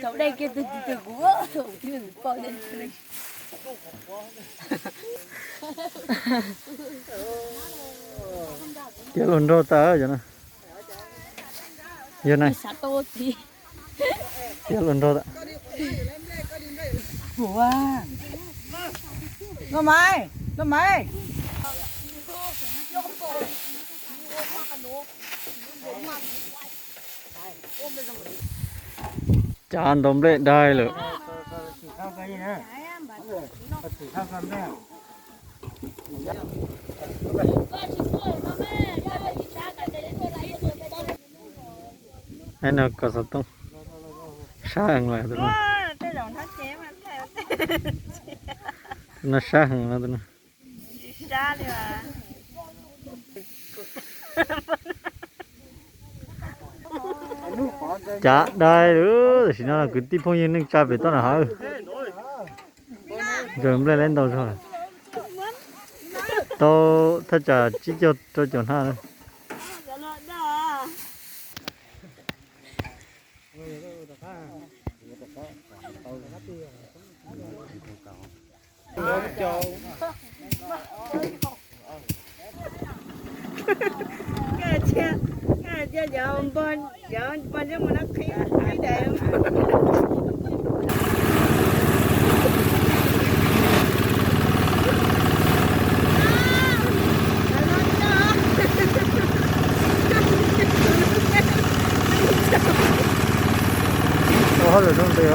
Thaum dej kiag tus tus kuv pom. Tiav hluas nraug tas cov no. Yog na. Tiav hluas nraug tas. Los Maiv, Los Maiv. Cav ntaus nplej dai lawm. Ai no kos xov tooj sab heev lawm tus no. Tus no sab heev no tus no. Cav dai lawm, tam sim no kwv tij phooj ywg neej tsa pem toj nram hav. Ncaws nplej lawm ntau zog. Tau thaj tsam tsib caug rau caum hnab. Ua hauj lwm zoo ntev.